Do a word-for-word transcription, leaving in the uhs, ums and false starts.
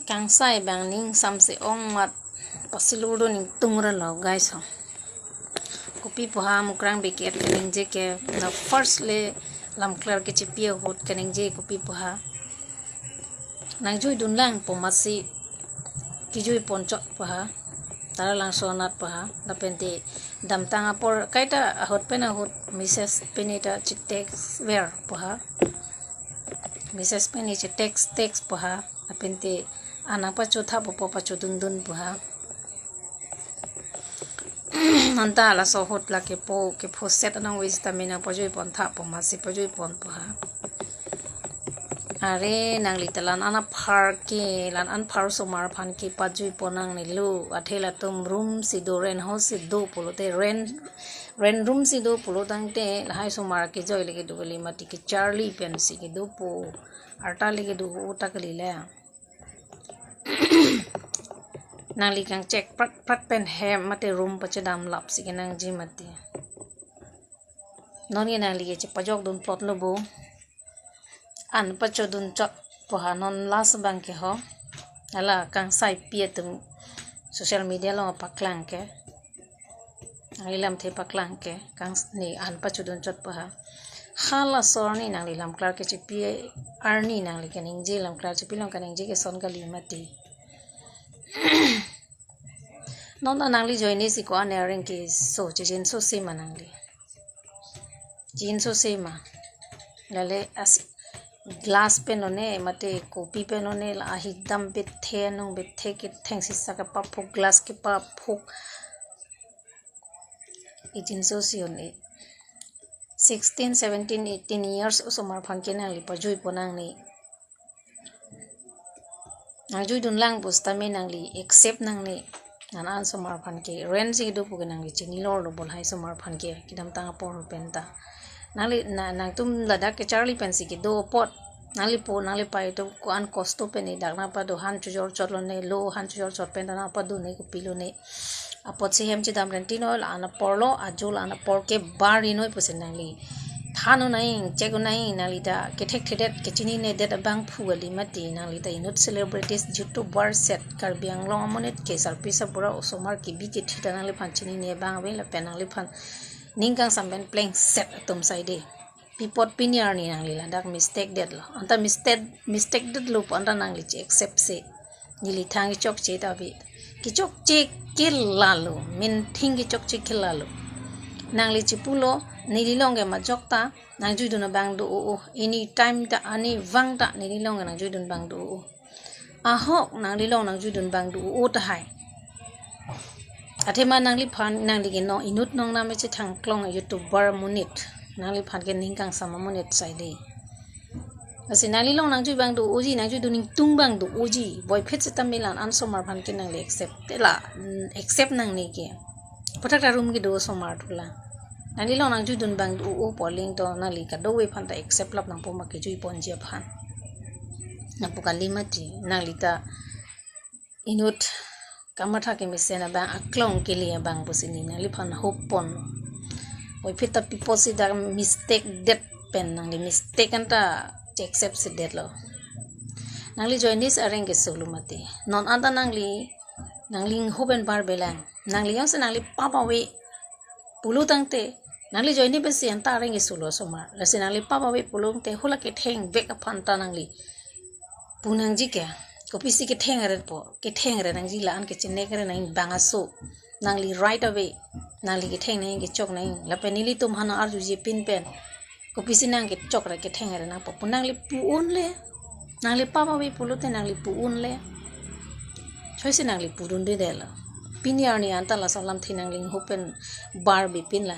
Kangsai abang ning samse ong mat pasilur do ning tungra lo guys ho. Kopi puha Mukrang Bey ke-et kaningje ke na first le lamklar kechipi ahut kaningje kopi puha. Nangjuidun lang pu masi kijui ponchot puha. Tara langso anat puha. Lapente damtang apor kaita ahut pen ahut Mrs. Pini ta che-text ver puha. Mrs. Pini che-text text puha. Lapente anang pacho tha pupo pachodundun puha. Anta laso ahut la kepo kephoset anong wis ta mina pajui pon tha pu masi pajui pon puha. Are nangli ta la-an aphar ke la-an aphar osomar aphan ke pajui pon nangne lo, athe latum room si do rent house si do pulote rent rent room si do pulo tangte lahai osomar kejoi le kedo kali mati kecharli pensi kedo pu arta le kedo uta kali le. Nangli kangchek prat prat pen hem mate room pachedam lapsi kenangji mati. Non ke nangli ke chepajokdun plot lo bo. An pachodun chot puha non last abang ke ho. Hala kangsai pi atum social media along paklang ke. Nangli lamthe paklang ke kang ne an pachodun chot puha. Hala asor ni nangli lamklar kechipi arni nangli kaningje lamklar chipi long kaningje ke son kali mati. Non ta nangli joine si ko-an areng keso chejinso se ma nangli. Jinso se ma. Lale as glass pen one mate kopi pen one la ahidam bethe anong bethe ketheng sisa kepaphuk glass kepaphuk. Ijinso si on e. Sixteen, seventeen, eighteen years osomar aphan ke nangli pajui pon nangne. Nangjuidun lang pu sitame nangli accept nangne. Nana an osomar aphan ke rent si do pu ke nangli chinilo lo bo lahai osomar aphan ke kedamtang apor pen ta. Nangli na, nangtum ladak kecharli pensi kedo apot. Nangli po nangli pai atum ko-an kosto pen ne dak nangpado han chojor chot lo ne lo han chojor chot pen ta nangpado ne kopi lo ne. Apotsi hem chedam renti noi la-an apor lo ajo la-an apor ke bar ri noi pusi nangli than un nang chek un nang nangli ta kethekthedet kechininedet abangphu kali mati nangli ta inut celebrities YouTuber set Karbi Anglong amonit ke sarpi sarbura osomar kebi kethe ta nangliphan chinine abang ave lapen nangliphan ning kangsam pen plengset atum sai de. Pi apot pini arni nangli ladak mistake det lo. Anta mistake mistake det lo pu anta nangli che accept se. Neli thang kechokche ta ave. Kechokche ke lalo. Minthing kechokche ke lalo. Nangli chepulo neli long ke majok ta nangjuidun abang do o o. Any time ta ani vang ta neli long ke nangjuidun abang do o o. Ahok nangli long nangjuidun abang do o o tahai. Athema nangliphan nangli ke no inut nong name chethang klong YouTuber amonit. Nangliphan ke ning kangsam amonit sai de. Lasi nangli long nangjui abang do oji nangjuidun ingtung abang do oji. Boyphet sitame la-an osomar aphan ke nangli accept. Te la mm, accept nangne ke. Puthak ta room kedo osomar thu la. Nangli long nangjuidun abang do o o pu aling to nangli kadokave aphan ta accept lap nangpo ma kejui ponji aphan. Nangpu kali mati nangli ta inut kamatha kemesen abang aklong kele abang pusi ne nangliphan hope pon. Boyphet ta pi apotsi dak mistake det pen nangli mistake anta che accept si det lo. Nangli joine si areng keso lo mati. Non anta nangli nangli ingho pen bar belang. Nangli jongsi nangli pap ave pulo tangte nangli joine pensi anta areng keso lo osomar. Lasi nangli pap ave pulo tangte hula kethengvek aphan ta nangli pu nangji ke. Kopisi ketheng aret po. Ketheng aret nangji la-an kechengnek aret nang bang aso. Nangli right ave. Nangli ketheng nang kechok nang. Lapen nelitum han arjuji pin pen. Kopisi nang kechok ra ketheng aret nangpo pu nangli pu unle. Nangli pap ave pulote nangli pu unle. Choisi nangli pudunde det lo. Pini arni anta laso alamthe nangli ingho pen bar bipin la.